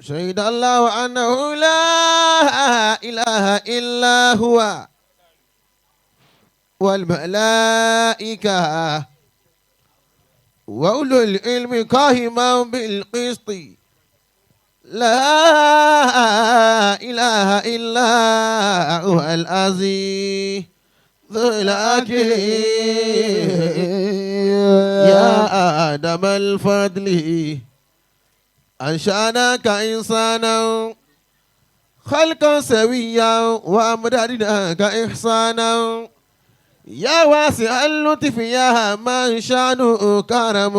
شهد الله أنه لا إله إلا هو والملائكة وأولو العلم قائما بالقسط لا إله إلا هو العزيز الحكيم. يا آدم الفضل أنشأناك إنسانا خلقا سويا وأمددناك إحسانا يا واسع اللطف يا من شأنه كرم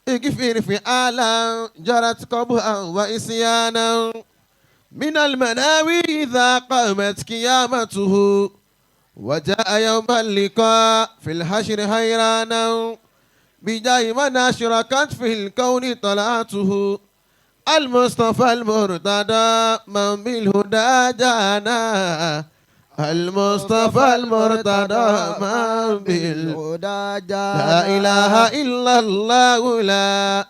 اغفر فعالا جرت قبها وإسيانا من المناوي إذا قامت قيامته وجاء يوم اللقاء في الحشر حيرانا بجاه من أشرقت في الكون طلعته المصطفى المرتضى من بالهدى جانا المصطفى المرتضى من بالهدى جانا. لا إله إلا الله لا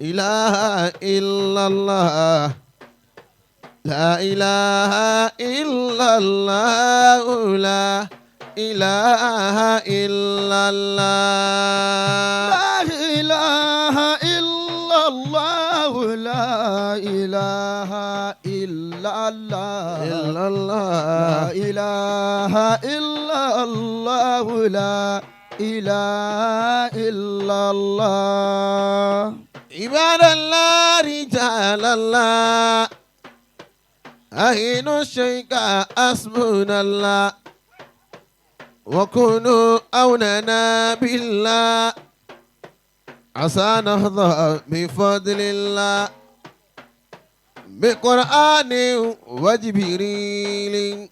إله إلا الله لا إله إلا الله لا إله إلا الله. لا إله إلا الله لا إله إلا الله. إلا الله. لا إله إلا الله لا إله إلا الله. عباد الله رجال الله أهينوا الشيك حسبنا الله وكونوا أوننا بالله عسى نحظى بفضل الله بقرآن وجبريل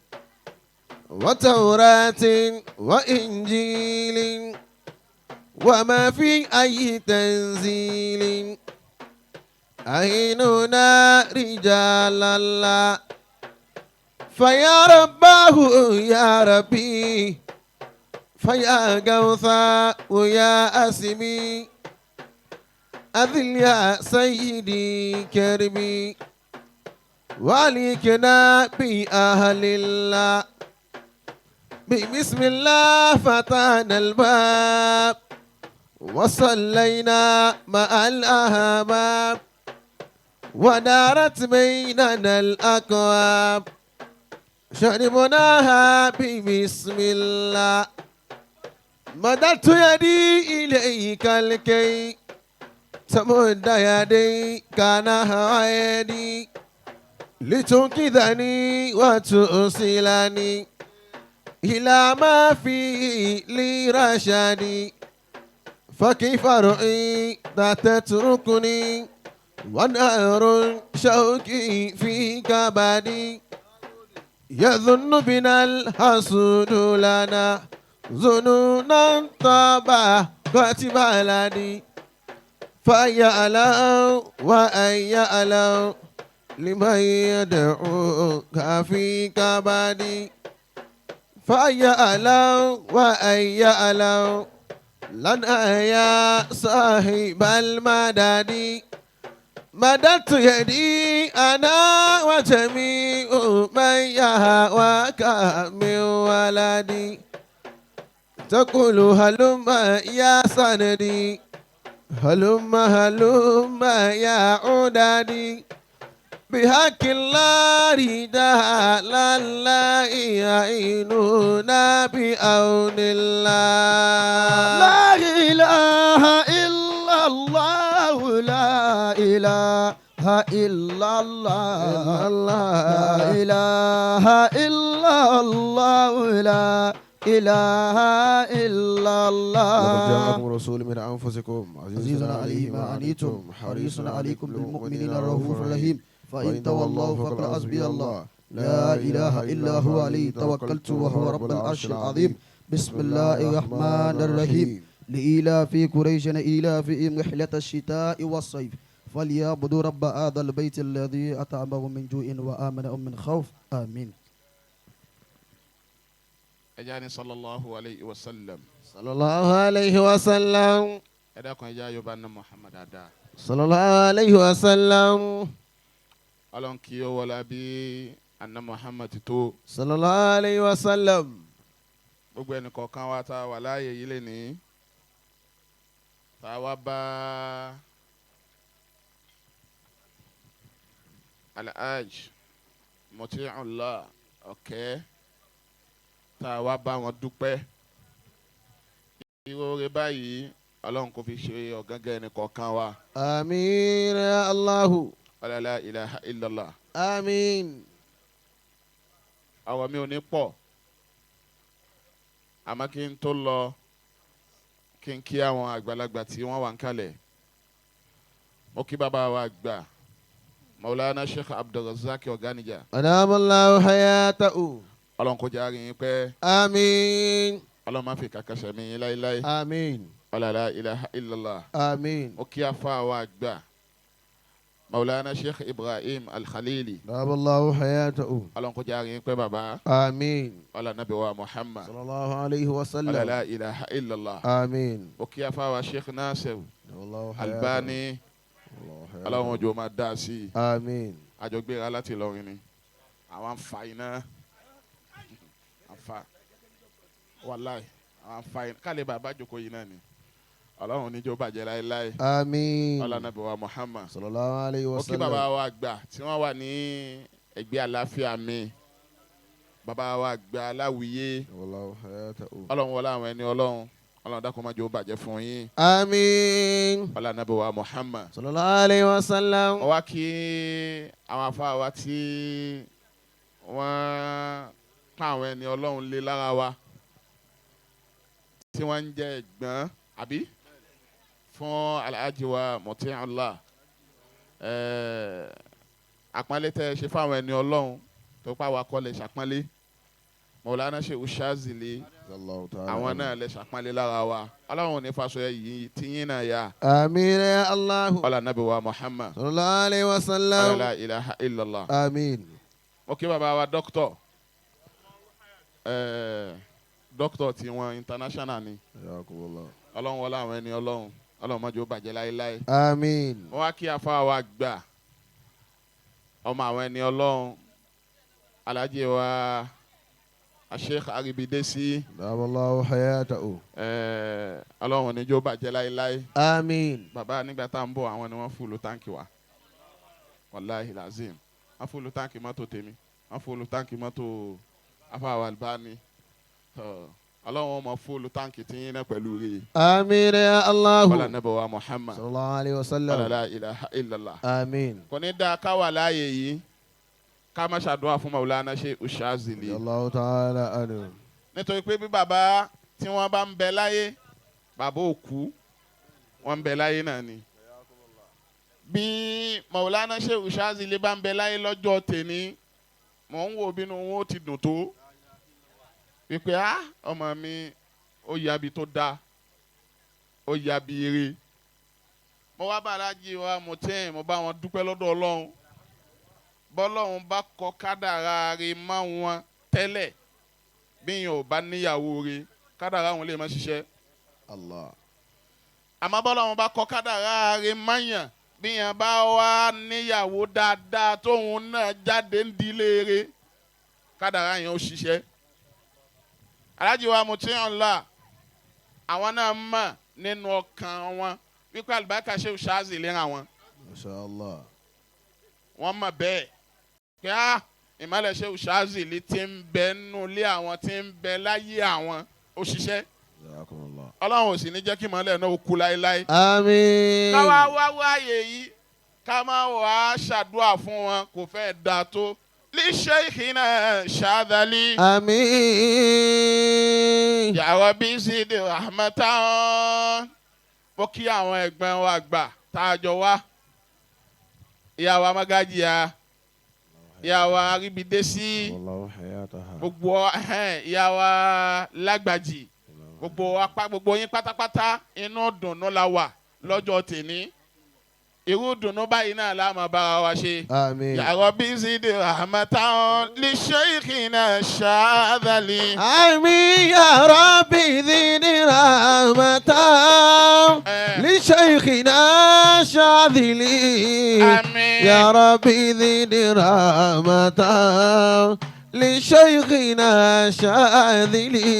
وتوراة وإنجيل وما في أي تنزيل أعيننا رجال الله فيا رباه يا ربي فيا غوثا ويا أسمي أذل يا سيدي كرمي واليكنا بأهل الله بسم الله فتحنا الباب وصلينا مع الأحباب ودارت بيننا الأكواب شربناها ببسم الله مددت يدي إليك لكي تمد يديك نحو يدي لتنقذني وتوصلني إلى ما فيه لي رشدي فكيف رأيت تتركني ونار شوكي في كبدي يظن بنا الحسود لنا ظنونا طابا بلدي فيا ألو وأي ألو لمن يدعوك في كبدي فيا ألو وأي ألو لن يا صاحب المدد مددت يدي أنا وجميع من يهواك من ولدي تقول هلم يا سندي هلم هلم يا عددي بحق الله رجال الله يعيننا بعون الله. لا إله إلا الله لا إله إلا الله. لا إله إلا الله لا إله إلا لقد الله. جاءكم رسول من أنفسكم عزيز عليه ما عنيتم حريص عليكم بالمؤمنين الرؤوف الرحيم فإن تولوا فقل حسبي الله لا إله إلا هو عليه توكلت وهو رب العرش العظيم. بسم الله الرحمن الرحيم لإيلاف قريش إيلافهم رحلة الشتاء والصيف فليعبدوا رب هذا البيت الذي أطعمهم من جوع وآمنهم من خوف آمين. Ẹ jẹ́ á ní صلى الله عليه وسلم. صلى الله عليه وسلم. Ẹ dákun ẹ jẹ́ á yorùbá ní Muhammad dáadáa. صلى الله عليه وسلم. Ọlọ́run kí ó wọlá bí anna Muhammad tó. Sallallahu alayhi wa sallam. Gbogbo ẹnì kọ̀ọ̀kan wa tá a wà láàyè yìí lè ní tá a wá bá Alhaj Muti'ullah Ọ̀kẹ́ tá a wá bá wọn dúpẹ́ irú oore báyìí Ọlọ́run kò fi ṣe ọ̀gángan ẹnì kọ̀ọ̀kan wa. Àmín ya Allahu. La ilaha illallah. Àmín. Àwọn mi ò ní pọ̀ àmọ́ kí n tó lọ kí n kí àwọn àgbàlagbà tí wọ́n wà ń kalẹ̀. Mo kí bàbá wa àgbà Maulana Sheikh Abdulrazak Ọ̀gánìjà. Adamallahu hayatahu. Ọlọ́run kó jẹ́ àárín yín pẹ́. Àmín. Ọlọ́run má fi kàkà sẹ̀mí yín láéláé. Àmín. La ilaha illallah. Àmín. Mo kí afa wa àgbà Maulana Sheikh Ibrahim Al-Khalili. Adamallahu hayatahu. Ọlọ́run kó jẹ́ àárín yín pẹ́ bàbá. Àmín. Ọlá nàbí wa Muhammad. Sallallahu alayhi wa sallam. La ilaha illallah. Àmín. Mo kí afa wa Sheikh Nasir Albani. Ọlọ́run ojú ma dá sí i. Àmín. Àjọgbéra láti Ìlọrin ni àwọn afa iná afa wàláì àwọn afa iná kálí bàbá jòkó yìí náà ni Ọlọ́run níjó bàjẹ́ láéláé. Àmín. Ọlá nàbí wa Muhammad. Sallallahu alayhi wa Mo kí sallam. bàbá wa àgbà tí wọ́n wà ní ẹgbẹ́ àlàáfíà mi, bàbá wa àgbà aláwìyé. Ọlọ́run wọlé àwọn ẹni Ọlọ́run. Ọlọ́run dákun má jẹ́ ó bàjẹ́ fún yín. Àmín. Ọlá nàbí wa Muhammad. Sallallahu alayhi wa sallam. Wọ́n wá kí àwọn afá wa tí wọ́n pa àwọn ẹni Ọlọ́run lé lára wa tí wọ́n ń jẹ́ ẹ̀gbọ́n àbí fún Alhaji wa Muti'ullah. Àpọ́nlé tẹ́ ẹ ṣe fáwọn ẹni Ọlọ́run tó pa wa kọ́ lè ṣàpọ́nlé. Maulana Sheikh Shazili àwọn náà lè ṣàpọ́nlé lára wa. Ọlọ́run ò ní faṣọ yìí tí yín náà yá. Àmín ya Allahu. Ọlá nàbí wa Muhammad. Sallallahu alayhi wa sallam. La ilaha illallah. Àmín. Mo kí bàbá wa dókítọ̀, dókítọ̀ tí wọ́n international ni. Ọlọ́run wọlé àwọn ẹni Ọlọ́run. Ọlọ́run má jẹ́ ó bàjẹ́ láéláé. Àmín. Wọ́n wá kí afá wa gbà ọmọ àwọn ẹni Ọlọ́run Alhaji wa Sheikh Aribidesi. Adamallahu hayatahu. Ọlọ́run ní jẹ́ ó bàjẹ́ láéláé. Àmín. Bàbá nígbà tá à ń bọ̀ àwọn ni wọ́n fúlù táǹkì wa, wàláhi lazim, wọ́n fúlù táǹkì mọ́tò tèmi, wọ́n fúlù táǹkì mọ́tò afáwa Albani. Ọlọ́run ọmọ fúlù táǹkì tí yín náà pẹ̀lú rẹ̀. Àmín ya Allahu. Ọlá nàbẹ̀ wa Muhammad. Sallallahu alayhi wa sallam. La ilaha illallah. Àmín. Kò ní dáa ká wà láàyè yìí ká má ṣàdúrà fún Maulana Sheikh Shazili. Allahu ta'ala anhu. Nítorí pé bí bàbá tí wọ́n bá ń bẹ láyé, bàbá òkú wọ́n ń bẹ láyé náà ni. Bí Maulana Sheikh Shazili bá ń bẹ láyé lọ́jọ́ tèmi, mò ń wo bínú wọn ó ti dùn tó wípé á ọmọ mi ó yabi tó dáa, ó yabi eré. Mo wá bá Alhaji wa Mutin, mo bá wọn dúpẹ́ lọ́dọ̀ Ọlọ́run. Bọ́lọ́run bá kọ kádàrá rẹ̀ mọ́ wọn tẹ́lẹ̀, bí yẹn ò bá níyàwó rẹ̀ kádàrá wọn lè má ṣiṣẹ́. Allah. Àmọ́ bọ́lọ́run bá kọ kádàrá rẹ̀ mọ́yàn, bí yẹn bá wá níyàwó dáadáa tóun náà jáde ń dilé rẹ̀, kádàrá yẹn ó ṣiṣẹ́. Alhaji wa Muti'ullah àwọn náà mọ̀ nínú ọkàn wọn wípé àlùbáríkà Sheikh Shazili ràn wọn. Masha Allah. Wọ́n mọ̀ bẹ́ẹ̀ pé á ìmọ̀lẹ̀ Sheikh Shazili ti ń bẹ nínú ilé àwọn, tí ń bẹ láyé àwọn òṣìṣẹ́. Ọlọ́run ò sì ní jẹ́ kí ìmọ̀lẹ̀ náà kú láéláé. Àmín. Ká wá wá wáyé yìí ká má wá ṣàdúrà fún wọn kò fẹ́ da tó. Li Sheikhina Shazali. Àmín. Ya Rabbi zid rahmatan. Mo kí àwọn ẹ̀gbọ́n wa gbà tá a jọ wá. Ìyá wa Magajiya, ìyá wa Aribidesi, gbogbo ìyá wa Lágbàjì, gbogbo apá gbogbo yín pátápátá inú dùnnú la wà lọ́jọ́ tèmi. Irú dùnú báyìí náà la máa bára wa ṣe. Àmín. Ya Rabbi zid rahmatan li shaykhina Shadhali. Àmín ya Rabbi zid rahmatan li shaykhina Shadhali. Àmín. Ya Rabbi zid rahmatan li shaykhina Shadhili.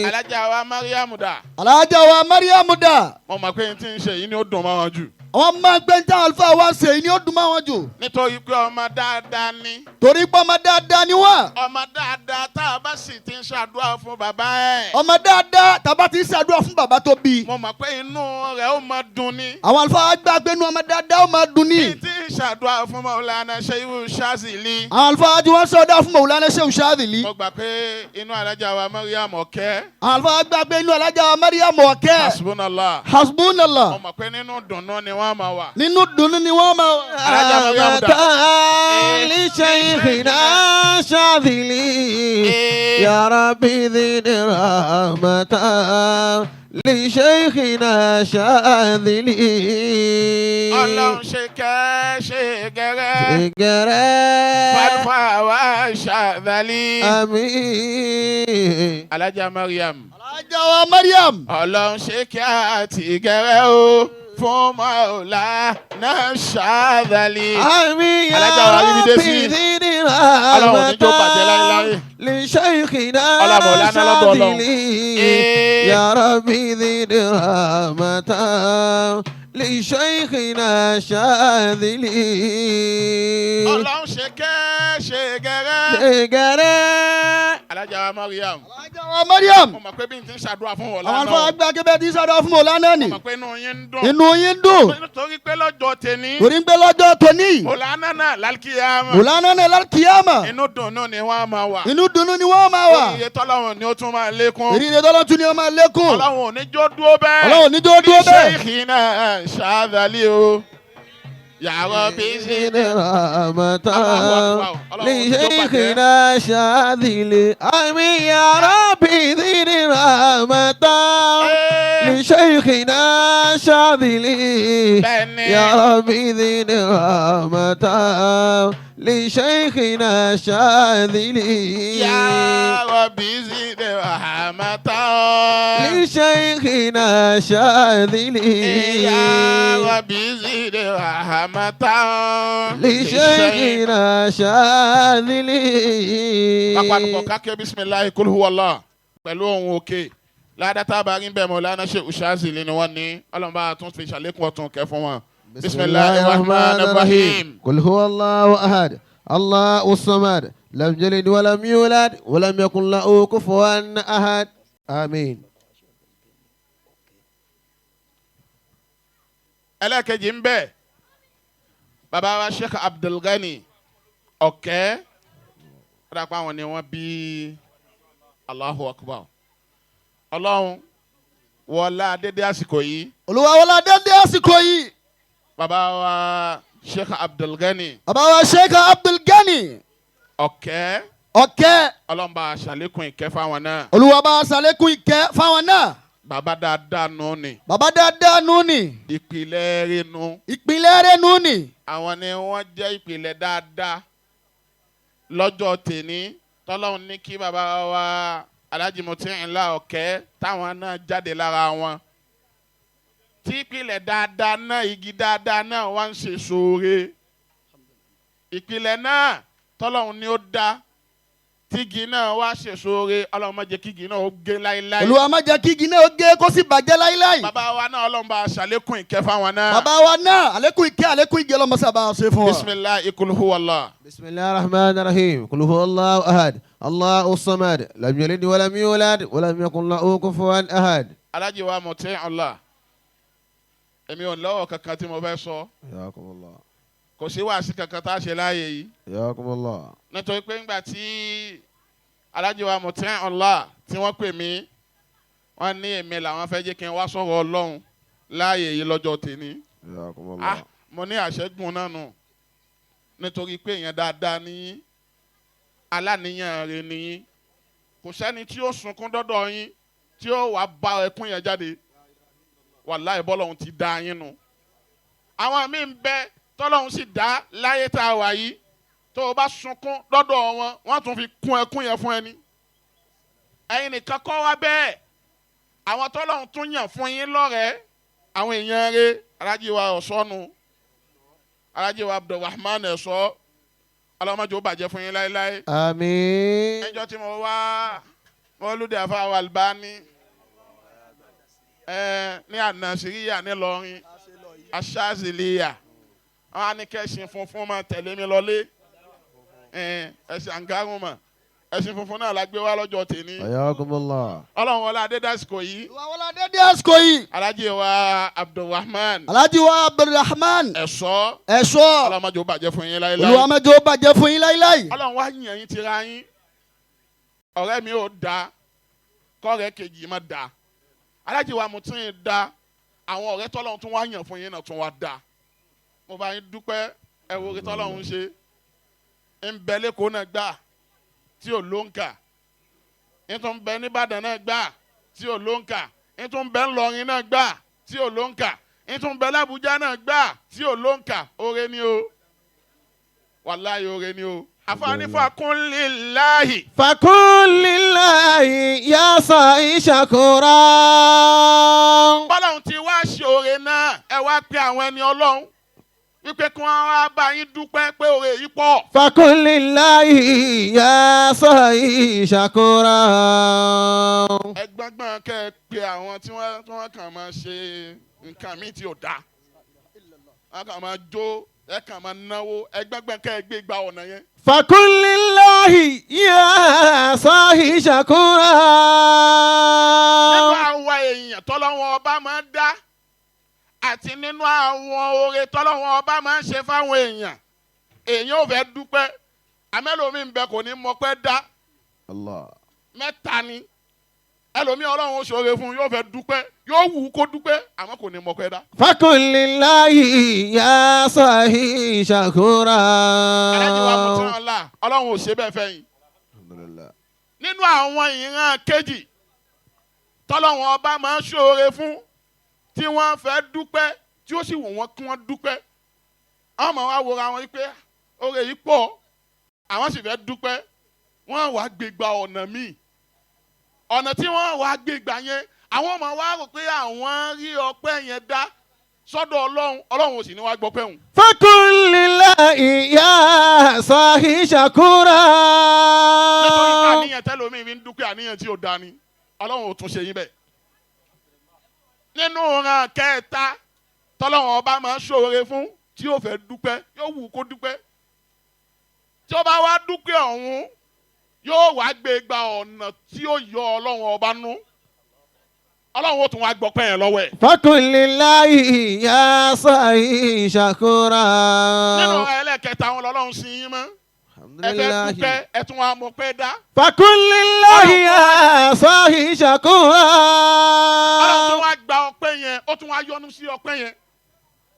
Alájà wa Mariam dà. Alájà wa Mariam dà. Mo mọ̀ pé n tí ń ṣe yìí ni ó dùn mọ́ wọn jù. Àwọn máa gbé ń tán àlùfáà wa ṣe yìí ni ó dùn mọ́ wọn jù. Nítorí pé ọmọ dáadáa ni. Torí pé ọmọ dáadáa ni wọ́n. Ọmọ dáadáa tá a bá sì ti ń ṣàdúrà fún bàbá ẹ̀. Ọmọ dáadáa tàbá ti ń ṣàdúrà fún bàbá tó bí. Mo mọ̀ pé inú rẹ̀ ó máa dùn ni. Àwọn àlùfáà gbà pé inú ọmọ dáadáa ó máa dùn ni. Bí tí ń ṣàdúrà fún Maulana Shehu Shazili. Àwọn àlùfáà tí wọ́n ṣàdúrà fún Maulana Shehu Shazili. Mo gbà pé inú alájà wa Mariam Ọ̀kẹ́. Àwọn àlùfáà gbà pé inú alájà wa Mariam Ọ̀kẹ́. Hasbunallah. Hasbunallah. Mo mọ̀ pé nínú dùnnú ni wọ́n máa wà. Nínú dùnnú ni wọ́n máa wà. Alájà Mariam dà. Li shaykhina Shadhili. Ya Rabbi zid rahmatan li shaykhina Shadhili. Ọlọ́run ṣe kẹ́ ṣe gẹ́rẹ́. Gẹ́rẹ́. Fàlùfà wa Shadhali. Àmín. Alájà Mariam. Alájà wa Mariam. Ọlọ́run ṣe kí àti gẹ́rẹ́ o fún Maulana Shadhali. Àmín ya Alájà wa rí mi dé sí. Rabbi zid Ọlọ́run ò ní jó bàjẹ́ láéláé. rahmatan li shaykhina Ọlá Maulana lọ́dọ̀ Ọlọ́run. Shadhili. Ya Rabbi zid rahmatan li shaykhina Shadhili. Ọlọ́run ṣe kẹ́ ṣe gẹ́rẹ́. Gẹ́rẹ́. Alájà wa Mariam. Alájà wa Mariam. Mo mọ̀ pé bí n ti ń ṣàdúrà fún wọn Àwọn lánàá. àlùfáà gbà pé bẹ́ẹ̀ ti ń ṣàdúrà fún Maulana ni. Mo mọ̀ pé inú yín ń dùn. Inú yín dùn. Nítorí pé lọ́jọ́ tèmi. Torí ń gbé lọ́jọ́ tóní. Maulana náà lálkìyàmà. Maulana náà lálkìyàmà. Inú dùnnú ni wọ́n máa wà. Inú dùnnú ni wọ́n máa wà. Oríire tọ́lọ́run ni ó tún máa lékún. Oríire tọ́lọ́run tún ni ó máa lékún. Ọlọ́run ò ní jó dúró bẹ́ẹ̀. Ọlọ́run ò ní jó dúró bẹ́ẹ̀. Shaykhina Shadhali o. Ya Rabbi zid rahmatan li shaykhina Shadhili. Àmín ya Rabbi zid rahmatan li shaykhina Shadhili. Bẹ́ẹ̀ni. Ya Rabbi zid rahmatan li shaykhina Shadhili. Ya Rabbi zid rahmatan. Li shaykhina Shadhili. Ya Rabbi zid rahmatan. Li shaykhina Shadhili. Pápánukọ̀ kákẹ́ bisimilahi kul huwa Allah pẹ̀lú ohun òkè. Ládàtà bá rí bẹ́ẹ̀ Maulana Shehu Shazili ni wọ́n ní. Ọlọ́run bá tún fi ṣàlékún ọ̀tún kẹ́ fún wọn. Bisimilahi rahman rahim. قل هو الله أحد الله الصمد لم يلد ولم يولد ولم يكن له كفوا أحد آمين. Ẹlẹ́kejì ń bẹ bàbá wa Sheikh Abdulgani Ọ̀kẹ́ ọ̀dàpọ̀ àwọn ni wọ́n bí Allahu Akbar. Ọlọ́run wọlá dédé àsìkò yìí. Olúwa wọlá dédé àsìkò yìí. Bàbá wa Sheikh Abdulgani. Bàbá wa Sheikh Abdulgani. Ọ̀kẹ́. Ọ̀kẹ́. Ọlọ́run bá ṣàlékún ìkẹ́ fáwọn náà. Olúwa bá ṣàlékún ìkẹ́ fáwọn náà. Bàbá dáadáa nù ni. Bàbá dáadáa nù ni. Ìpìlẹ̀ rẹ̀ nù. Ìpìlẹ̀ rẹ̀ nù ni. Àwọn ni wọ́n jẹ́ ìpìlẹ̀ dáadáa lọ́jọ́ tèní tọ́lọ́run ní kí bàbá wa Alhaji Muti'inla Ọ̀kẹ́ táwọn náà jáde lára wọn. Tí ìpìlẹ̀ dáadáa náà igi dáadáa náà wá ń ṣe sóore. Ìpìlẹ̀ náà tọ́lọ́run ni ó dá tígi náà wá ṣe sóore. Ọlọ́run má jẹ́ kígi náà ó gé láéláé. Olúwa má jẹ́ kígi náà ó gé kó sì bàjẹ́ láéláé. Bàbá wa náà Ọlọ́run bá ṣàlékún ìkẹ́ fáwọn náà. Bàbá wa náà àlékún ìkẹ́ àlékún ìgẹ́ Ọlọ́run mọ́sá bá a ṣe fún wa. Bisimilahi kul huwa Allah. Bisimilahi rahman rahim kul huwa Allahu ahad Allahu samad lam yalid walam yulad walam yakun lahu kufuwan ahad. Alhaji wa Muti'inla èmi ò lọ́wọ́ kankan tí mo fẹ́ sọ. Jazakumullah. Kò sí wàásù kankan tá a ṣe láàyè yìí. Jazakumullah. Nítorí pé ńgbà tí Alhaji wa Muti'inla tí wọ́n pè mí wọ́n ní èmi làwọn fẹ́ jẹ́ kí n wá sọ̀rọ̀ Ọlọ́run láàyè yìí lọ́jọ́ tèmi. Jazakumullah. Mo ní àṣẹ́gun náà nù nítorí pé èèyàn dáadáa ní aláníyàn rẹ̀ ní kò sẹ́ni tí ó sunkún dọ́dọ̀ yín tí ó wàá bá ẹkún yẹn jáde. Wàláhì bọ́lọ́hun ti dá yín nu. Àwọn míì ń bẹ tọ́lọ́hún sì dá láyé tá a wà yìí, tó o bá sunkún lọ́dọ̀ wọn, wọ́n tún fi kún ẹkún yẹn fún ẹni. Ẹ̀yin nìkan kọ́ wá bẹ́ẹ̀, àwọn tọ́lọ́hún tún yàn fún yín lọ́rẹ̀ẹ́, àwọn èèyàn rẹ̀, Alhaji wa Ọ̀ṣọ́nu, Alhaji wa Abdulrahman Ẹ̀ṣọ́, ọlọ́mọdé ó bàjẹ́ fún yín láéláé. Àmín. Ẹjọ́ tí mo wá mọ́lúdì àfáwà Albani ní àná síríyà nílọrin aṣáàzìlíyà, àwọn anìkẹ́sìn funfun máa tẹ̀lé mi lọlé, ẹ̀sìn àǹgárùn mọ̀, ẹ̀sìn funfun náà la gbé wá lọ́jọ́ tèmi. Ayakumullah. Ọlọ́run wọlé adédásíkò yìí. Wàhálà dédé àsìkò yìí. Alhaji wa Abdulrahman Alhaji wa Abdulrahman Ẹ̀ṣọ́, Ẹ̀ṣọ́, ọlọ́mọdé ó bàjẹ́ fún yín láéláé. Olúwa mẹ́jọ ó bàjẹ́ fún yín láíláí. Ọlọ́run wá yàn yín tira yín. Ọ̀rẹ́ mi ò da, kọ́rẹ́ kejì má da, Alhaji wa Mutin da, àwọn ọ̀rẹ́ tọ́lọ́run tún wá yàn fún yín náà tún wá da. Mo bá yín dúpẹ́. Ẹ wo orí tọ́lọ́run ṣe ń bẹ lẹ́kọ̀ọ́ náà gbà tí ò ló ń kà, ń tún bẹ nìbàdàn náà gbà tí ò ló ń kà, ń tún bẹ ńlọrin náà gbà tí ò ló ń kà, ń tún bẹ lábújá náà gbà tí ò ló ń kà. Oore ni o, wàláyé oore ni o. Àfààní fàkúnléláhì. فكن لله يا صاحي شكورا. Bọ́lọ́hún ti wá ṣe oore náà, ẹ wá pe àwọn ẹni Ọlọ́run wípé kí wọ́n wá bá yín dúpẹ́ pé oore yìí pọ̀. فكن لله يا صاحي شكورا. Ẹ gbọ́ngbọ́n kẹ́ ẹ pe àwọn tí wọ́n kàn máa ṣe nǹkan míì tí ò dáa, wọ́n kàn máa jó, ẹ kàn máa náwó. Ẹ gbọ́ngbọ́n kẹ́ ẹ gbé gba ọ̀nà yẹn. فكن لله يا صاحي شكورا. Nínú àwọn èèyàn tọ́lọ́wọ́n ọba máa ń dá àti nínú àwọn oore tọ́lọ́wọ́n ọba máa ń ṣe fáwọn èèyàn, èèyàn ò fẹ́ dúpẹ́, àmẹ́lòmí ń bẹ kò ní mọpẹ́ dá. Allah. Mẹ́ta ni. Ẹlòmí, Ọlọ́run ó ṣoore fún un, yóò fẹ́ dúpẹ́, yóò wù ú kó dúpẹ́, àmọ́ kò ní mọpẹ́ dá. فكن لله يا صاحي شكورا. Alájí wa mú tí wọn là, Ọlọ́run ò ṣe bẹ́ẹ̀ fẹ́yìn. Alhamdulillah. Nínú àwọn ìran kejì tọ́lọ́run ọba máa ń ṣoore fún tí wọ́n fẹ́ dúpẹ́, tí ó sì wù wọ́n kí wọ́n dúpẹ́, àwọn ọmọ wa wòra wọn pé oore yìí pọ̀, àwọn sì fẹ́ dúpẹ́, wọ́n wàá gbégbá ọ̀nà míì. Ọ̀nà tí wọ́n wàá gbégbá yẹn, àwọn ọmọ wa rò pé àwọn rí ọpẹ́ yẹn dá sọ́dọ̀ Ọlọ́run, Ọlọ́run ò sì ní wá gbọ́pẹ́ hùn. فكن لله يا صاحي شكورا. Nítorí pé àníyàn tẹ́lómi fi ń dúpẹ́, àníyàn tí ò da ni, Ọlọ́run ò tún ṣe yín bẹ́ẹ̀. Nínú ìran kẹta tọ́lọ́run ọba máa ń ṣoore fún tí yóò fẹ́ dúpẹ́, yóò wù kó dúpẹ́, tí ó bá wá dúpẹ́ ọ̀hún, yóò wá gbé gba ọ̀nà tí ó yọ Ọlọ́run ọba nú, Ọlọ́run ó tún wá gbọ́pẹ́ yẹn lọ́wọ́ ẹ̀. فكن لله يا صاحي شكورا. Nínú ìran ẹlẹ́kẹta, àwọn ọlọ́run sin yín mọ́, ẹ fẹ́ dúpẹ́, ẹ tún wá mọ̀ pẹ́ dá. فكن لله يا صاحي شكورا. Ọlọ́run tún wá gba ọpẹ́ yẹn, ó tún wá yọ́nú sí ọpẹ́ yẹn.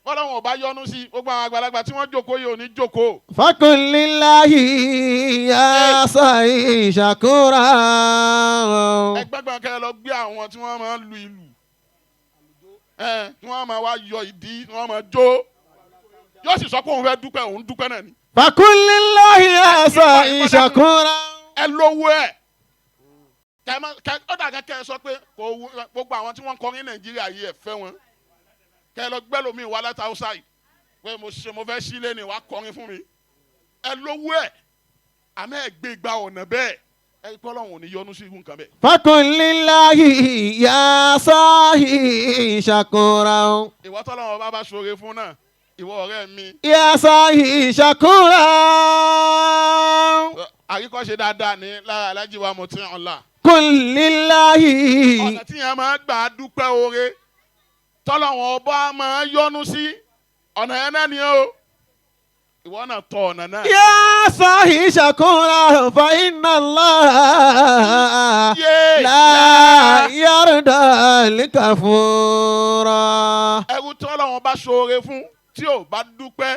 Bọ́lọ́run ò bá yọ́nú sí, gbogbo àwọn àgbàlagbà tí wọ́n jókòó yìí ò ní jókòó. فكن لله يا صاحي شكورا. Ẹgbẹ́gbọ́n kẹ́ ẹ lọ gbé àwọn tí wọ́n máa ń lu ìlù ẹ, tí wọ́n máa wá yọ ìdí, tí wọ́n máa jó, yóò sì sọ pé òun fẹ́ dúpẹ́, òun dúpẹ́ náà ni. فكن لله يا صاحي شكورا. Ẹ lówó ẹ kẹ má kẹ ó dàgẹ́ kẹ ẹ sọ pé kò wú gbogbo àwọn tí wọ́n ń kọrin Nàìjíríà yìí, ẹ fẹ́ wọn, kẹ ẹ lọ gbẹ́ lómi wá láti outside pé mo ṣe mo fẹ́ sílé ni wàá kọrin fún mi. Ẹ lówó ẹ, àmọ́ ẹ gbé gba ọ̀nà bẹ́ẹ̀, ẹ pé Ọlọ́run ò ní yọ́nú sí irú nǹkan bẹ́ẹ̀. فكن لله يا صاحي شكورا. Ìwọ tọ́lọ́run bá bá ṣoore fún náà, ìwọ ọ̀rẹ́ mi, يا صاحي شكورا. Àríkọ́ṣe dáadáa ní lára Alájí wa Mutin Ọlá. كن لله. Ọ̀nà tí yẹn máa gbà á dúpẹ́ oore tọ́lọ́wọ́n ọba máa yọ́nú sí, ọ̀nà yẹn náà ni o. Ìwọ náà tọ ọ̀nà náà. يا صاحي شكورا فإن الله Yé! لا يرضى الكفورا. Ẹrú tọ́lọ́wọ́n bá ṣoore fún tí ò bá dúpẹ́,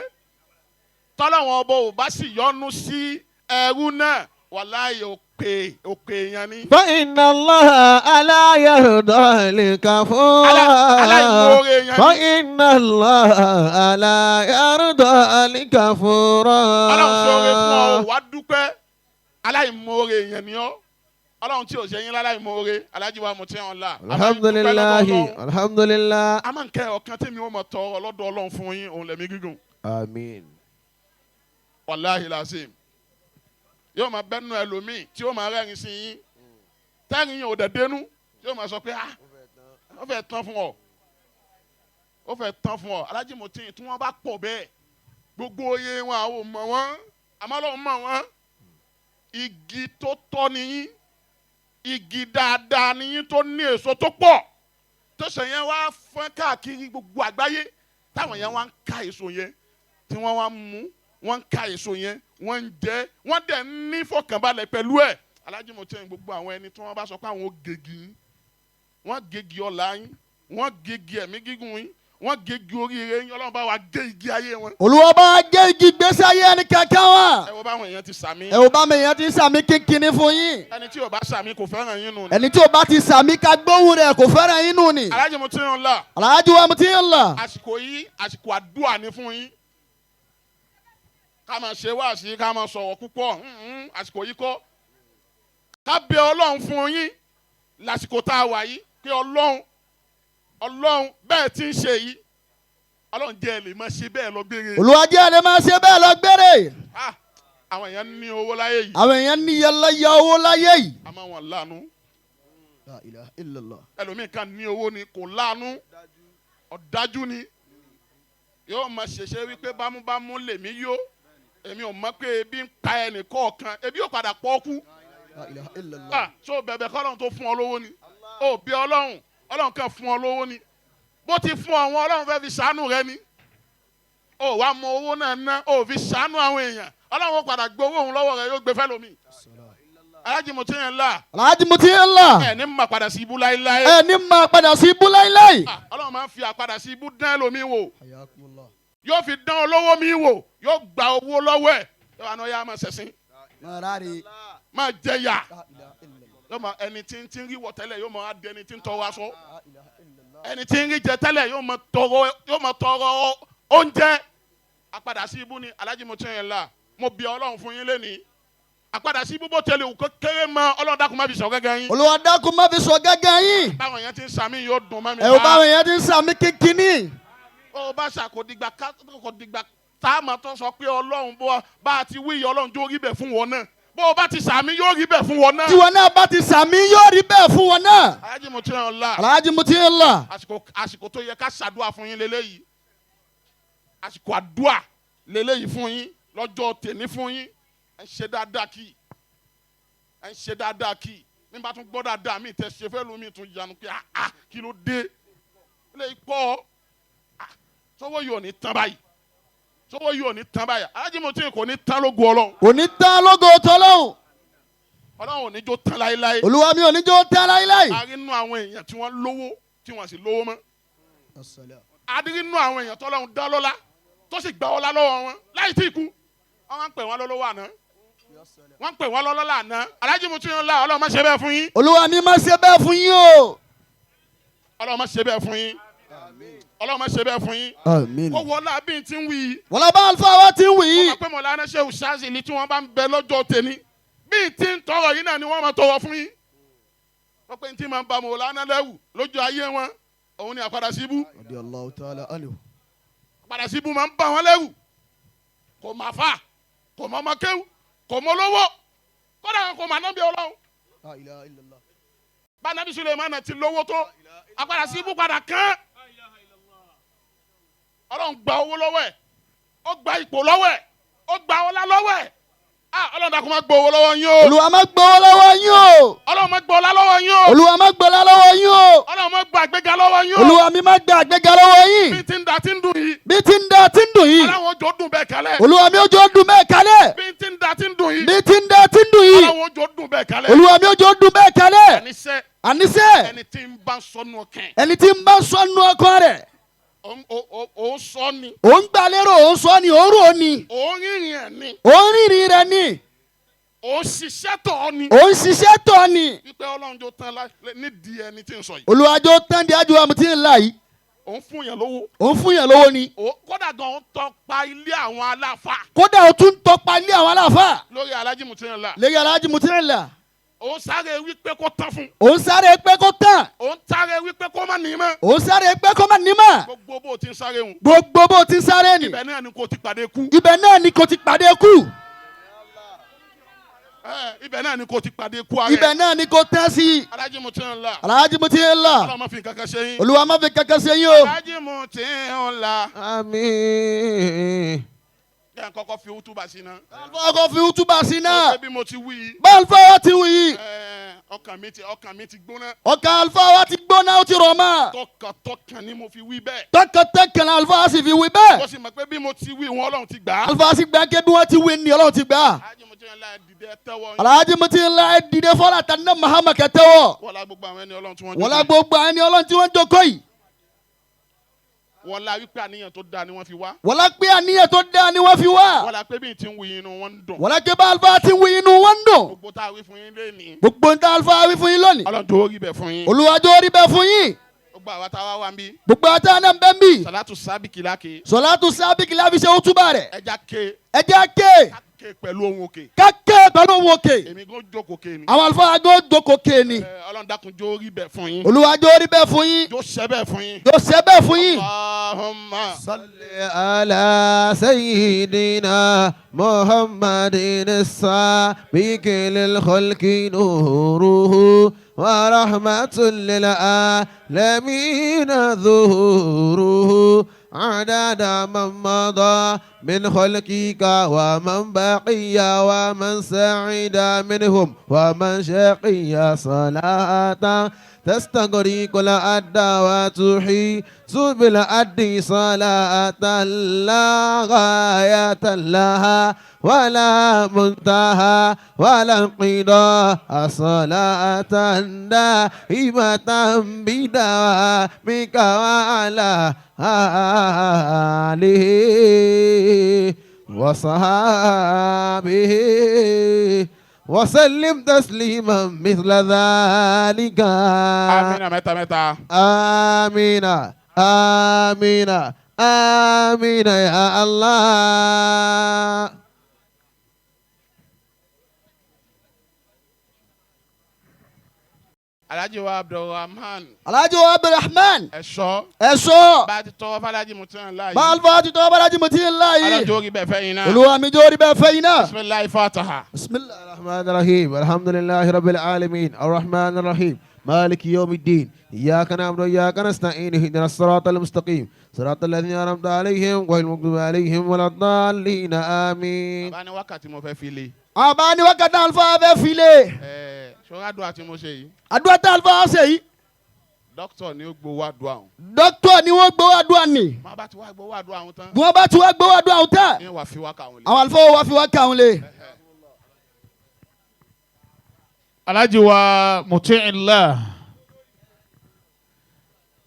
tọ́lọ́wọ́n ọba ò bá sì yọ́nú sí ẹrú náà, wàláhì. Òpè òpè èèyàn ni. فإن الله لا يرضى الكفور. Aláìmoore èèyàn ni. فإن الله لا يرضى الكفور. Ọlọ́run ṣoore fún ọ, ò wá dúpẹ́, aláìmoore èèyàn ni ọ́. Ọlọ́run tí ò ṣe yín láláìmoore, Alájí wa Muti'ullah. الحمد لله، الحمد لله. A máa ń kẹ́ ọ̀kan tí mi ò mọ̀ tọrọ lọ́dọ̀ Ọlọ́run fún yín, òun lẹ̀mí gígùn. آمين. Wàláhi làzim, yóò máa bẹ́nu ẹlòmíì tí yóò máa rẹ́rìn sí yín, tẹ́rìn yín ò dẹ̀ dénú, tí yóò máa sọ pé, "Ah, ó fẹ́ tán fún ọ, ó fẹ́ tán fún ọ." Alájí Mutiu, tí wọ́n bá pọ̀ bẹ́ẹ̀, gbogbo oyè wọn, àwọn ò mọ̀ wọ́n, àmọ́ Ọlọ́run mọ̀ wọ́n. Igi tó tọ́ nìyín, igi dáadáa nìyín tó ní èso tó pọ̀, tó ṣe yẹn wá fọ́n káàkiri gbogbo àgbáyé, táwọn yẹn wá ń ká èso yẹn, tí wọ́n wá ń mú, wọ́n ń ká èso yẹn, wọ́n ń jẹ, wọ́n dẹ̀ ń ní fọkànbalẹ̀ pẹ̀lú ẹ̀. Alájí Mutiu, gbogbo àwọn ẹni tí wọ́n bá sọ pé àwọn ò gègì yín, wọ́n gègì ọ̀la yín, wọ́n gègì ẹ̀mí gígùn yín, wọ́n gègì oríire yín, Ọlọ́run bá wa gé igi ayé wọn. Olúwa bá gé igi gbèsè ayé ẹni kankan wa. Ẹ wo báwọn èèyàn ti sàmì. Ẹ ò bá mi, èèyàn ti sàmì kínkínní fún yín. Ẹni tí ò bá sàmì, kò fẹ́ràn yín nù ni. Ẹni tí ò bá ti sàmì ká gbóhùn rẹ̀, kò fẹ́ràn yín nù ni. Alájí Muti'ullah. Alhaji wa Muti'ullah. Àsìkò yìí, àsìkò àdúrà ni fún yín. Ká máa ṣe wáàsí, ká máa sọ̀rọ̀ púpọ̀, àsìkò yìí kọ́. Ká bẹ Ọlọ́run fún yín lásìkò tá a wà yìí, pé Ọlọ́run, Ọlọ́run, bẹ́ẹ̀ tí ń ṣe yìí, Ọlọ́run jẹ́ ẹ lè máa ṣe bẹ́ẹ̀ lọ gbére. Olúwa jẹ́ ẹ lè máa ṣe bẹ́ẹ̀ lọ gbére. Ah, àwọn èèyàn ní owó láyé yìí. Àwọn èèyàn ní yẹlẹyẹ owó láyé yìí. Àmọ́ wọn láàánú. La ilaha illallah. Ẹlòmíì kan ní owó ni, kò láàánú, ọ̀dájú ni. Yóò máa ṣẹ̀ṣẹ̀ wípé bámúbámú lèmi yó, èmi ò mọ̀ pé ebi ń pa ẹnì kọ̀ọ̀kan, ebi yóò padà pọ̀ kú. La ilaha illallah. Ah, so bẹ̀bẹ̀ kọ́lọ́run tó fún ọ lówó ni ó bí Ọlọ́run, Ọlọ́run kan fún ọ lówó ni, bó ti fún ọ wọn, Ọlọ́run fẹ́ fi ṣàánú rẹ ni. Ó wàá mọ owó náà ná, ó fi ṣàánú àwọn èèyàn, Ọlọ́run ó padà gbé owó òun lọ́wọ́ rẹ, yóò gbé fẹ́ lómi. Alájí Muti'ullah. Alhaji Muti'ullah. Ẹ̀ ní mà padà sí ibú láéláé. Ẹ ní máa padà sí ibú láíláí. Ah, Ọlọ́run máa ń fi àpadà sí ibú dán lómi wò. Hayakumullah. Yóò fi dán olówó mi wò, yóò gba owó lọ́wọ́ ẹ̀, yóò wá ní ọyá, máa ṣẹ̀sín, Máa ráre. máa jẹ yà. La ilaha illallah. Yóò máa ẹni tí ń rí wọ̀ tẹ́lẹ̀, yóò máa di ẹni tí ń tọrọ aṣọ. La ilaha illallah. Ẹni tí ń rí jẹ tẹ́lẹ̀, yóò máa tọrọ oúnjẹ. Àpadà sí ibú ni. Alhaji Muti'ullah, mo bí Ọlọ́run fún yín lẹ́nìí, àpadà sí ibú, bó tẹ̀lé òkò kéré mọ́, Ọlọ́run dákun má fi sọ gẹ́gẹ́ yín. Olúwa dákun má fi sọ gángan yín. Báwọn èèyàn ti ń sàmì yóò dùn mọ́ mi. Ẹ ò báwọn èèyàn ti ń sàmì kínkínní. Ó bá ṣàkódìgbà, kò dìgbà tá a máa tán sọ pé Ọlọ́run, bó bá a ti wí yìí, Ọlọ́run tó rí bẹ̀ fún wọn náà, bó o bá ti sàmì, yóò rí bẹ̀ fún wọn náà. Tiwọn náà bá ti sàmì, yóò rí bẹ́ẹ̀ fún wọn náà. Alhaji Muti'ullah. Alhaji Muti'ullah. Àsìkò tó yẹ ká ṣàdúrà fún yín lélẹ́yìí, àsìkò àdúà lélẹ́yìí fún yín lọ́jọ́ tèmi fún yín. Ẹ̀ ń ṣe dáadáa kì í, ẹ̀ ń ṣe dáadáa kì í. Nígbà tún gbọ́ dáadáa mi tẹ̀ ṣe fẹ́ lómi tún yanu pé, ah ah, kí ló dé? Lè pọ̀, ah, sọ́wọ́ yóò ní tán báyìí, sọ́wọ́ yóò ní tán báyìí. Alhaji Mutiu, kò ní tán lógo Ọlọ́run. Kò ní tán lógo tọ́lọ́hún. Ọlọ́run ò ní jó tán láéláé. Olúwa mi ò ní jó tán láíláí. A rí nínú àwọn èèyàn tí wọ́n lówó tí wọ́n sì lówó mọ́. A rí nínú àwọn èèyàn tọ́lọ́run dá lọ́lá, tó sì gbà ọlá lọ́wọ́ wọn láì tí ì kú. Wọ́n máa ń pè wọ́n lọ́lọ́wọ́ àná, wọ́n ń pè wọ́n lọ́lọ́lá àná. Alhaji Mutiu ńlá, Ọlọ́run má ṣe bẹ́ẹ̀ fún yín. Olúwa mi má ṣe bẹ́ẹ̀ fún yín o. Ọlọ́run má ṣe bẹ́ẹ̀ fún yín. Ọlọ́run má ṣe bẹ́ẹ̀ fún yín. Àmín. Ó wọlé bí n ti ń wí yìí. Wọ́n bá àlùfáà wa ti ń wì Wọ́n í. máa pẹ́ Mọ̀lánà Shehu Shazili, tí wọ́n bá ń bẹ lọ́jọ́ tèmi, bí n ti ń tọrọ yìí náà ni wọ́n máa tọrọ fún yín. Wọ́n pé n tí máa ń ba Mọ̀lánà lẹ́wù lójú ayé wọn, òun ni àpadà sí ibú. Radiyallahu ta'ala anhu. Àpadà sí ibú máa ń bà wọ́n lẹ́wù. Kò má fà, kò mọ ọmọ kéwù, kò mọ lówó, kódà kò má nábì Ọlọ́run. La ilaha illallah. Bá nábì Suleiman ti lówó tó, àpadà sí ibú padà kán. Ọlọ́run gba owó lọ́wọ́ ẹ̀, ó gba ipò lọ́wọ́ ẹ̀, ó gba ọlá lọ́wọ́ ẹ̀. Ah, Ọlọ́run dákun má gbọ́ owó lọ́wọ́ yín o. Olúwa má gbowó lọ́wọ́ yín o. Ọlọ́run má gbọ́ ọlá lọ́wọ́ yín o. Olúwa má gbọ́lá lọ́wọ́ yín o. Ọlọ́run má gba àgbéga lọ́wọ́ yín o. Olúwa mi má gba àgbéga lọ́wọ́ yín. Bí ti ń da ti ń dùn yìí, Bí ti ń da ti ń dùn yìí, Ọlọ́run ojú ó dùn bẹ́ẹ̀ kálẹ̀. Olúwa mi ó jọ dùn bẹ́ẹ̀ kálẹ̀. Bí ti ń da ti ń dùn yìí, Bí ti ń da ti ń dùn yìí, Ọlọ́run ojú ó dùn bẹ́ẹ̀ kálẹ̀. Olúwa mi ó jọ dùn bẹ́ẹ̀ kálẹ̀. Àníṣe, Àníṣe, ẹni tí ń bá sọnù ọkàn, ẹni tí ń bá sọnù ọkọ rẹ̀, òun sọ ni, òun gbà lérò, òun sọ ni, òun rò ni, òun rìnrìn ẹ̀ ni. Òun rìnrìn rẹ̀ ni. Ó ń ṣiṣẹ́ tọ̀ ọ́ ni. Ò ń ṣiṣẹ́ tọ̀ ni. Wípé Ọlọ́run jó tán nídìí ẹni tí ń sọ yìí. Olùwàjò tán di ájú àmì tí ń là yìí. Òun fún yàn lówó. Ò ń fún yàn lówó ni. Kódà gan òun tọpa ilé àwọn aláfa. Kódà ó tún tọpa ilé àwọn aláfa. Lórí Alhaji Mutiinla. Lórí Alhaji Mutiinla. Òun sáré wípé kó tán fún. Òun sáré pé kó tán. Òun sáré wípé kó má ní mọ́. Òun sáré pé kó má ní mọ́. Gbogbo bó ti ń sáré hùn. Gbogbo bó ti ń sáré ni. Ibẹ̀ náà ni kò ti pàdé kú. Ibẹ̀ náà ni kò ti pàdé kú. Ibẹ̀ náà ni kò ti pàdé kú ara ẹ̀. Ibẹ̀ náà ni kò tán sí. Alhaji Mutiinla. Alhaji Mutiinla. Ọlọ́run má fi nǹkan kan ṣe yín. Olúwa má fi kankan ṣe yín o. Alhaji Mutiinla. Àmín. Kí ẹ̀ kọ́kọ́ fi útúbà sí náà. Kọ́kọ́ fi útúbà sí náà. Ó ṣe bí mo ti wí yìí. Bá àlùfáà wa ti wí yìí. Ọkàn mi ti gbóná. Ọkàn àlùfáà wa ti gbóná, ó ti rọ̀ mọ́. Tọkàntọkàn ni mo fi wí bẹ́ẹ̀. Tọkàntọkàn ni àlùfáà sì fi wí bẹ́ẹ̀. Ó sì mọ̀ pé bí mo ti wí wọn, Ọlọ́run ti gbà á. Àlùfáà sì gbà ké bí wọ́n ti wí ni Ọlọ́run ti gbà á. Alhaji Mutiinla, dìde tẹ́wọ́ yín. Alhaji Mutiinla, dìde fọlá tànà Muhammad kẹtẹ́wọ̀. Wọ́lá gbogbo àwọn ẹni Ọlọ́run tí wọ́n Wọ́lá gbogbo àwọn ẹni Ọlọ́run tí wọ́n jókòó yìí. Wọ́lá wípé àníyàn tó dáa ni wọ́n fi wá. Wọ́lá pé àníyàn tó dáa ni wọ́n fi wá. Wọ́lá pé bí n ti ń wí inú wọn ń dùn. Wọ́lá pé bá àlùfáà ti ń wí inú wọn ń dùn. Gbogbo tá a wí fún yín lónìí. Gbogbo tá àlùfáà wí fún yín lónìí. Ọlọ́run tó rí bẹ̀ fún yín. Olúwa tó rí bẹ́ẹ̀ fún yín. Gbogbo àwa tá a wá wá ń bí. Gbogbo àwa tá a náà ń bẹ́ ń bí. Sàlátù sábìkì lákè. Sọ̀látù sábìkì láfi ṣe útúbà rẹ̀. Ẹja ké. Ẹja ké. Ká ké pẹ̀lú ohùn òkè. Ká ké pẹ̀lú ohùn òkè. Èmi kò jókòó ké ni. Àwọn àlùfáà gbọ́ jókòó ké ni. Ọlọ́run dákun jó rí bẹ̀ fún yín. Olúwa jó rí bẹ́ẹ̀ fún yín. Jó ṣẹ bẹ́ẹ̀ fún yín. Jó ṣẹ bẹ́ẹ̀ fún yín. Allahumma salli ala sayyidina Muhammadin as-sabiqi lil khalqi nuruhu wa rahmatun lil alamin zuhuruhu عدد من مضى من خلقك ومن بقي ومن سعد منهم ومن شقي صلاة تستغرق الأد وتحيط بالأد صلاة لا غاية لها ولا منتهى ولا انقضاء صلاة دائمة بدوامك وعلى آله وصحابه وسلم تسليما مثل ذلك. Amina mẹ́ta mẹ́ta. Amina, amina, amina ya Allah. Alhaji wa Abdulrahman. Alhaji wa Abdulrahman. Ẹ̀ṣọ́. Ẹ̀ṣọ́. Bá a ti tọwọ́ f'Alhaji Mutiinla yìí. Bá a ti tọwọ́ f'Alhaji Mutiinla yìí. Ọlọ́run jó rí bẹ́ẹ̀ fẹ́ yín náà. Olúwa mi jó rí bẹ́ẹ̀ fẹ́ yín náà. Bisimilahi fataha. Bisimilahi rahman rahim alhamdulilahi rabbil alamin arrahman rahim maliki yawmi din iyyaka na'budu wa iyyaka nasta'in ihdina as-sirata al-mustaqim sirata alladhina an'amta alayhim ghayril maghdubi alayhim waladdallin amin. Bàbá ní wákàtí mo fẹ́ fi lé. Àbá ní wákàtí àlùfáà fẹ́ fi lé. Ṣọ́ra àdúrà tí mo ṣe yìí. Àdúrà tí àlùfáà ṣe yìí. Dókítà ni ó gbowó àdúrà ọ̀hún. Dókítà ni wọ́n gbowó àdúrà ni. Má bá ti wá gbowó àdúrà ọ̀hún tán. Bí wọ́n bá ti wá gbowó àdúrà ọ̀hún tán. Ní wàá fi wá kàwọn lé. Àwọn àlùfáà wá fi wá kàwọn lé. Alhaji wa Mutiinla.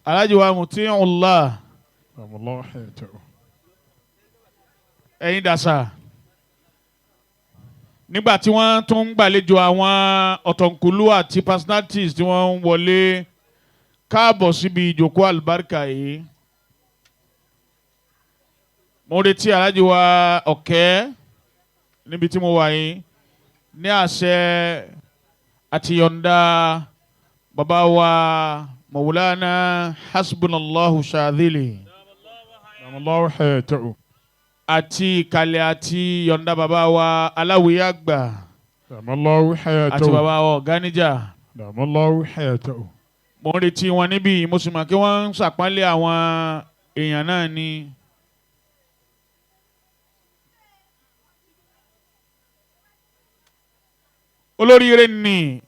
Alhaji wa Mutiinla. Ẹ̀yin dàsà. Nígbà tí wọ́n tún ń gbàlejò àwọn ọ̀tọ̀nkùlú àti personalities tí wọ́n ń wọlé káàbọ̀ síbi ìjókòó àlùbáríkà yìí. Mo retí Alhaji wa Ọ̀kẹ́ níbi tí mo wà yìí ní àṣẹ àti yọ̀ǹda bàbá wa Mawlana Hasbunallahu Shadhili àti ìkàlẹ̀ àti yọ̀ǹda bàbá wa Aláwìyé àgbà àti bàbá wa Ọ̀gáníjà. Mo ń retí wọn níbí, mo sì mọ̀ kí wọ́n ń ṣàpọ́nlé àwọn èèyàn náà ni. Olóríire ni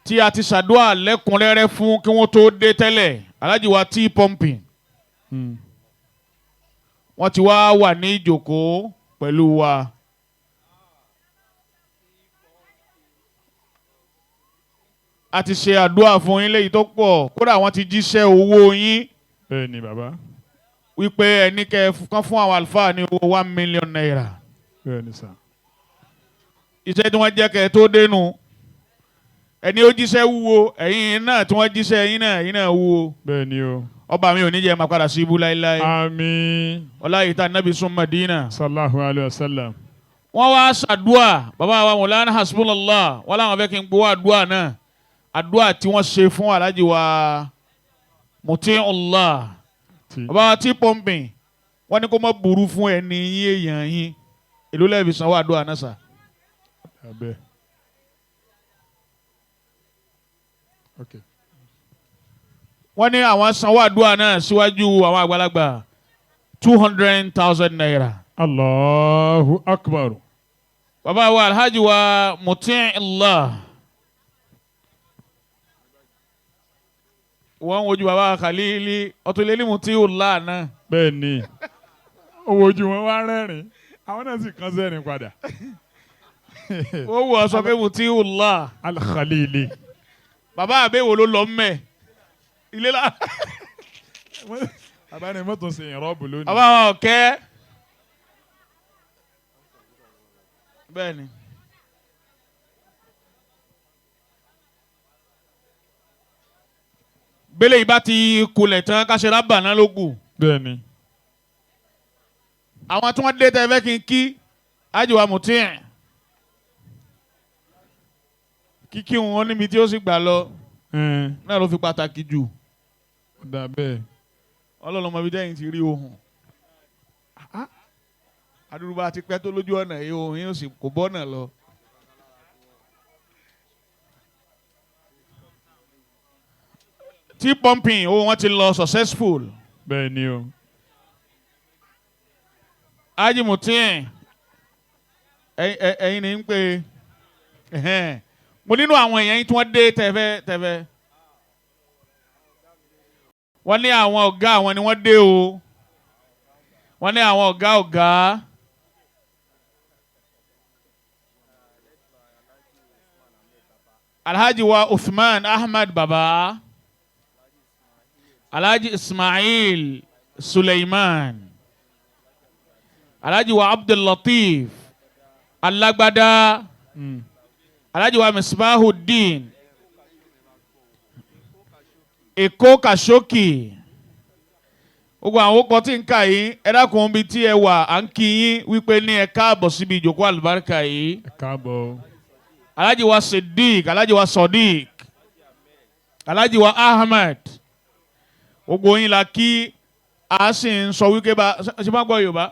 tí a ti ṣàdúrà lẹ́kùnrẹ́rẹ́ fún kí wọ́n tó dé tẹ́lẹ̀, Alhaji wa T Pumping. Wọ́n ti wá wà ní ìjókòó pẹ̀lú wa. A ti ṣe àdúrà fún yín léyìí tó pọ̀, kódà wọ́n ti jíṣẹ́ owó yín. Bẹ́ẹ̀ni bàbá. Wípé ẹni kẹ́ kán fún àwọn àlùfáà ní owó 1 million naira. Bẹ́ẹ̀ni sà. Iṣẹ́ tí wọ́n jẹ́ kẹ́ ẹ tó dénú. Ẹni ó jíṣẹ́ wúwo, ẹ̀yin náà tí wọ́n jíṣẹ́ ẹ̀yin náà, ẹ̀yin náà wúwo. Bẹ́ẹ̀ ni o. Ọba mi ò ní jẹ́ máa padà sí ibú láéláé. Àmín. Ọlá yìí tá nábì sún Madina. Sallallahu alayhi wa sallam. Wọ́n wá ṣàdúà, bàbá wa Mọ̀lánà Hasbunallah, wọ́n láwọn fẹ́ kí n gbowó àdúà náà. Àdúà tí wọ́n ṣe fún Alhaji wa Muti'ullah. Bàbá wa tí pọ́ǹpìn, wọ́n ní kó má burú fún ẹni yín èèyàn yín. Èló lẹ́ẹ̀fi sanwó àdúà náà sà? Abẹ́. Okay. Wọ́n ní àwọn sanwó àdúrà náà síwájú àwọn àgbàlagbà 200,000 naira. Allahu akbar. Bàbá wa Alhaji wa Muti'illah. Wọ́n ń wojú bàbá wa Khalili ọ̀túnlélí Muti'ullah náà. Bẹ́ẹ̀ ni, owó ojú wọn wá rẹ́rìn-ín, àwọn náà sì kàn sẹ́rìn padà. Ó wù ọ́ sọ pé Muti'ullah. Al-Khalili. Bàbá àbẹ̀wò ló lọ mẹ́ ilé la. Bàbá ni mọ́tò ṣe ìrọ́bù lónìí. Bàbá wa ọ̀kẹ́. Bẹ́ẹ̀ ni. Bẹ́lẹ̀ yìí bá ti kulẹ̀ tán ká ṣe rábà náà ló kù. Bẹ́ẹ̀ ni. Àwọn tí wọ́n dé tẹ́ fẹ́ kí n kí Ájíwá Mutiu. Kíkí wọn níbi tí ó sì gbà lọ náà ló fi pàtàkì jù. Ó dà bẹ́ẹ̀. Ọlọ́run ọmọ ibi tẹ́yìn ti rí ohun. Adúrúbá ti pẹ́ tó lójú ọ̀nà yìí, ohun yóò sì kó bọ́nà lọ. Tí pumping owó wọn ti lọ successful. Bẹ́ẹ̀ ni o. Ájì Mutiu, ẹ̀yin ni ń pè é. Mo nínú àwọn èèyàn yín tí wọ́n dé tẹ̀fẹ́ tẹ̀fẹ́. Wọ́n ní àwọn ọ̀gá àwọn ni wọ́n dé o. Wọ́n ní àwọn ọ̀gá ọ̀gá. Alhaji wa Uthman Ahmad Baba. Alhaji Ismail Suleiman. Alhaji wa Abdul Latif Alagbada. Alhaji wa Misbahuddin Èkó Kashoki. Gbogbo àwọn okọ̀ tí ń kà yìí, ẹ dákun bí tí ẹ wà, à ń kí yín wípé ní ẹ káàbọ̀ síbi ìjókòó àlùbáríkà yìí. Ẹ káàbọ̀. Alhaji wa Siddiq, Alhaji wa Sodiq, Alhaji wa Ahmed. Gbogbo yín la kí, a sì ń sọ wípé bá ṣe máa gbọ́ Yorùbá.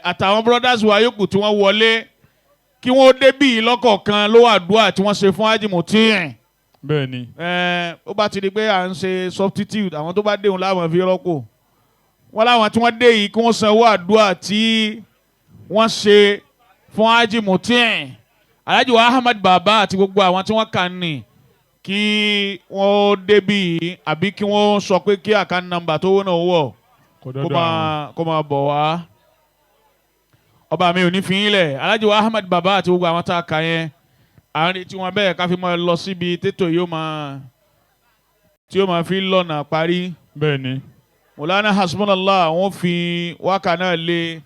Àtàwọn brothers wa yòókù tí wọ́n wọlé kí wọ́n débì lọ́kọ̀ọ̀kan ló wà dúà tí wọ́n ṣe fún Ájì Mutiu. Bẹ́ẹ̀ ni. Ó bá ti di pé à ń ṣe substitute, àwọn tó bá déhùn láwọn fi rọ́pò. Wọ́n láwọn tí wọ́n dé yìí kí wọ́n sanwó àdúrà tí wọ́n ṣe fún Ájì Mutiu. Alhaji wa Ahmed Baba àti gbogbo àwọn tí wọ́n kà ní kí wọ́n débì àbí kí wọ́n sọ pé kí account number tó wọ́n náà wọ̀ kó máa bọ̀ wá. Ọba mi ò ní fi yín lẹ̀. Alhaji wa Ahmed Baba àti gbogbo àwọn tá a kà yẹn, à ń retí wọn bẹ́ẹ̀ ká fi máa lọ síbi tètò yóò máa tí yóò máa fi lọ́nà parí. Bẹ́ẹ̀ ni. Mọ̀lánà Hasbunallah wọ́n fi wákà náà lé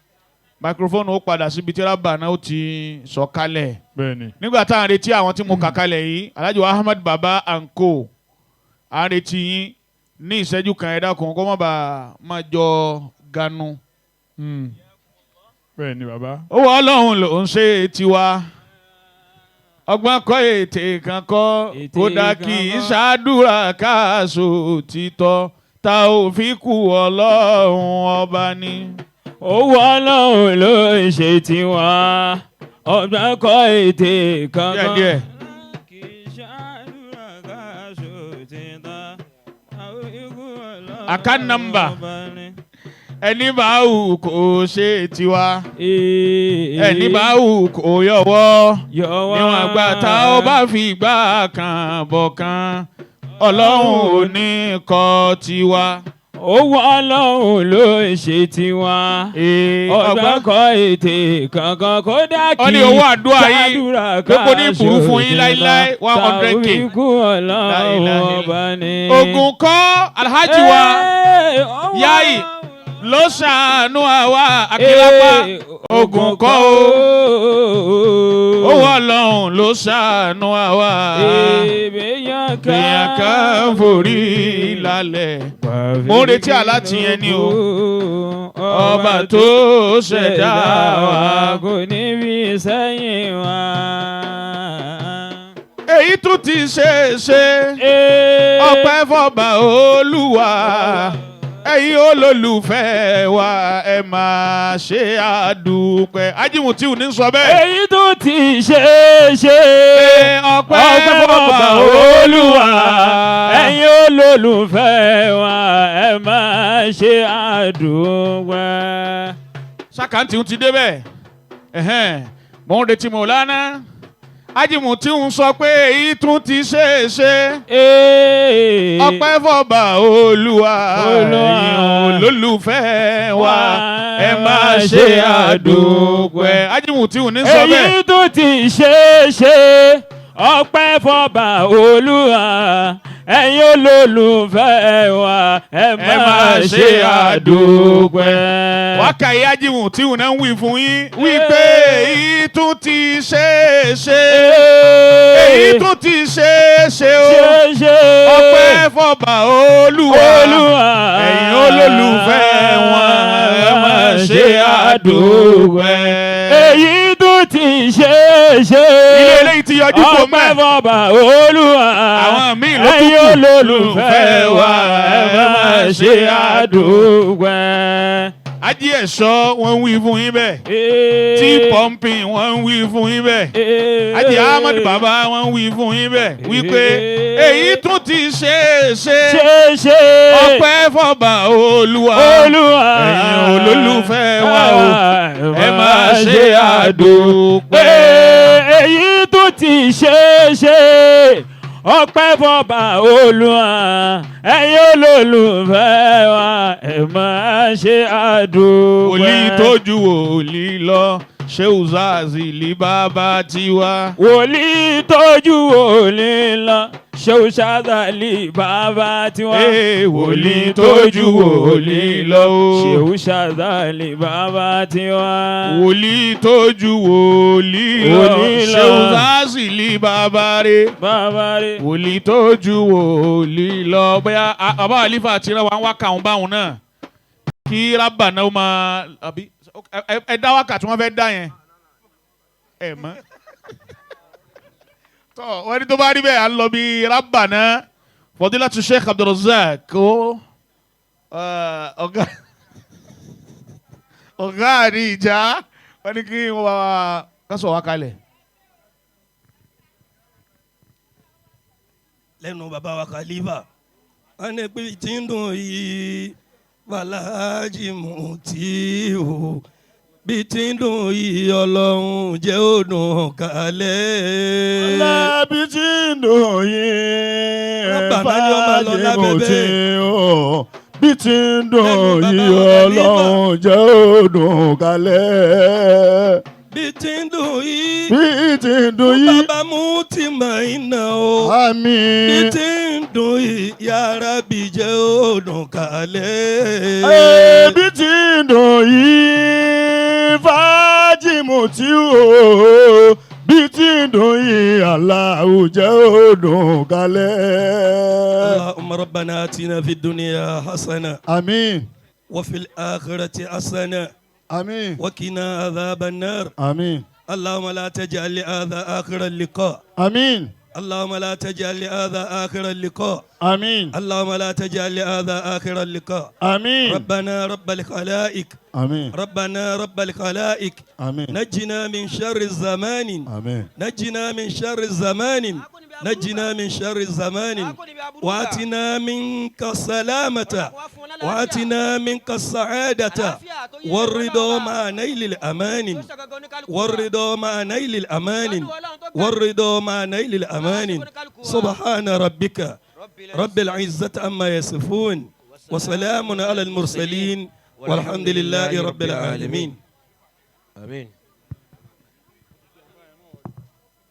microphone ó padà síbi tí rábà náà ó ti sọ kalẹ̀. Bẹ́ẹ̀ ni. Nígbà tá à ń retí àwọn tí mo kà kalẹ̀ yìí, Alhaji wa Ahmed Baba and co, à ń retí yín ní ìṣẹ́jú kan, ẹ dákun kó má bàa máa jọ ganu. Bẹ́ẹ̀ ni bàbá. Owó Ọlọ́run ló ń ṣe tiwa. Ọgbọ́n kọ́ ètè kan kọ́, kódà kì í ṣàdúrà káàsó títọ́ tá ò fi kú Ọlọ́run ọba ni. Owó Ọlọ́run ló ń ṣe tiwa. Ọgbọ́n kọ́ ètè kan kọ́. Díẹ̀díẹ̀. Kì í ṣàdúrà káàsó títọ́ tá ò fi kú Ọlọ́run Account number. ọba ni. Ẹni bá wù kó ṣe tiwa. Ẹni bá wù kó yọwọ́. Níwọ̀n àgbà tá ó bá fi ìgbà kan bọ̀ kan, Ọlọ́run ò ní kọ́ tiwa. Owó Ọlọ́run ló ń ṣe tiwa. Ọgbọ́n kọ́ ètè kankan kódà kì Ó ní í owó àdúrà yìí ṣàdúrà pé kò ní burú fún yín káàsó láíláí, 100K. tàbí kú Ọlọ́run ọba ni. Ògùn kọ́ Alhaji wa Yayi Ló ṣàánú àwa akílápá ogun kọ́ o. Owó Ọlọ́run ló ṣàánú àwa. Èèyàn Èèyàn kan forí lálẹ̀. Mo ń retí àláti yẹn ni o. Ọba tó ṣẹ̀dá wa. Kò ní fi sẹ́yìn wa. Èyí tún ti ṣe é ṣe. Ọpẹ́ fọba Olúwa. Ẹ̀yin olólùfẹ́ wa, ẹ máa ṣe àdúpẹ́. Ajímùtíù ní sọ bẹ́ẹ̀. Èyí tó ti ṣe é ṣe. Ọpẹ́ Ọpẹ́ fọba Olúwa. Ẹ̀yin olólùfẹ́ wa, ẹ máa ṣe àdúpẹ́. Sàkáǹtì ń ti débẹ̀. Ẹ̀hẹ́n. Mo ń retí Mọ̀lánà. Ajímùtíù ń sọ pé èyí tún ti ṣe é ṣe. Ọpẹ́ fọba Olúwa. Olúwa. Ẹ̀yin olólùfẹ́ wa, ẹ máa ṣe àdúpẹ́. Ajímùtíù ní sọ bẹ́ẹ̀. Èyí tó ti ṣe é ṣe. Ọpẹ́ fọba Olúwa. Ẹ̀yin olólùfẹ́ wa, ẹ máa ṣe àdúpẹ́. Wákàyí Ajímùtíù náà ń wí fún yín wípé èyí tún ti ṣe é ṣe. Èyí tún ti ṣe é ṣe o. Ṣe ṣe. Ọpẹ́ fọba Olúwa. Olúwa. Ẹ̀yin olólùfẹ́ wọn, ẹ máa ṣe àdúpẹ́. Èyí tó ti ṣe é ṣe. Ilé eléyìí ti yọjú kò Ọpẹ́ mẹ́. fọba Olúwa. Àwọn míì ló tún Ẹ̀yin kù. olólùfẹ́ wa, ẹ máa ṣe àdúpẹ́. Ají ẹ̀ṣọ́ wọ́n ń wí fún yín bẹ́ẹ̀. Tí pọ́ǹpì wọ́n ń wí fún yín bẹ́ẹ̀. Ají Ahmad bàbá wọ́n ń wí fún yín bẹ́ẹ̀. Wípé èyí tún ti ṣe é ṣe. Ṣe ṣe. Ọpẹ́ fọba Olúwa. Olúwa. Ẹ̀yin olólùfẹ́ wa o, ẹ máa ṣe àdúpẹ́. Èyí tó ti ṣe é ṣe. Ọpẹ́ fọba Olúwa. Ẹ̀yin olólùfẹ́ wa, ẹ máa ṣe àdúpẹ́. Wòlíì tójú wòlíì lọ, Ṣéhù Zazili bàbá tiwa. Wòlíì tójú wòlíì lọ, Ṣéhù Ṣazali bàbá tiwa. Ee, wòlíì tójú wòlíì lọ o. Ṣéhù Ṣazali bàbá tiwa. Wòlíì tójú wòlíì lọ, Wòlíì lọ. Ṣéhù Zazili bàbá rẹ̀. Bàbá rẹ̀. Wòlíì tójú wòlíì lọ. Bóyá bàbá àlífà àti ìrànwọ́ àwọn wákà òun báwọn náà. Kí rábà náà ó máa àbí ẹ dá wákà tí wọ́n fẹ́ dá yẹn. Ẹ mọ̀. Tọ́ wọ́n ní tó bá rí bẹ́ẹ̀, à ń lọ bí rábà náà. Fadilatu Sheikh Abdulrazak kó ọ̀gá àrí ìjà wọ́n ní kí wọ́n bá wa kásọ̀ wá kalẹ̀. Lẹ́nu bàbá wa Khalifa, wọ́n ní pé tí ń dùn yìí, Bàlájì Mùtíù, bí tí ń dùn yìí, Ọlọ́run jẹ́ ó dùn kálẹ̀. Lábí tí ń dùn yín, Rábà náà ni ó máa lọ fàájì lábẹ́ mo bẹ́ẹ̀. ti hàn. Bí tí ń dùn Lẹ́nu bàbá yìí, wa Khalifa. Ọlọ́run jẹ́ ó dùn kálẹ̀. Bí tí ń dùn yìí, Bí tí ń dùn yìí, bàbá mú ti mọ̀ iná o. Àmín. Bí tí ń dùn yìí, yàrá bí jẹ́ ó dùn kálẹ̀. Bí tí ń dùn yìí, fàájì mo ti hàn. Bí tí ń dùn yìí, Allahu jẹ́ ó dùn kálẹ̀. اللهم ربنا آتنا في الدنيا حسنة Àmín. وفي الآخرة حسنة Àmín. وقنا عذاب النار. Àmín. اللهم لا تجعل لهذا آخر اللقاء. Àmín. اللهم لا تجعل لهذا آخر اللقاء. Àmín. اللهم لا تجعل لهذا آخر اللقاء. Àmín. ربنا رب الخلائق، Àmín. ربنا رب الخلائق، Àmín. نجنا من شر الزمان، Àmín. نجنا من شر الزمان، نجنا من شر الزمان، واتنا منك السلامة، واتنا منك السعادة والرضا مع نيل الأمان، والرضا مع نيل الأمان، والرضا مع نيل الأمان. سبحان ربك رب العزة عما يصفون، وسلام على المرسلين، والحمد لله رب العالمين. آمين.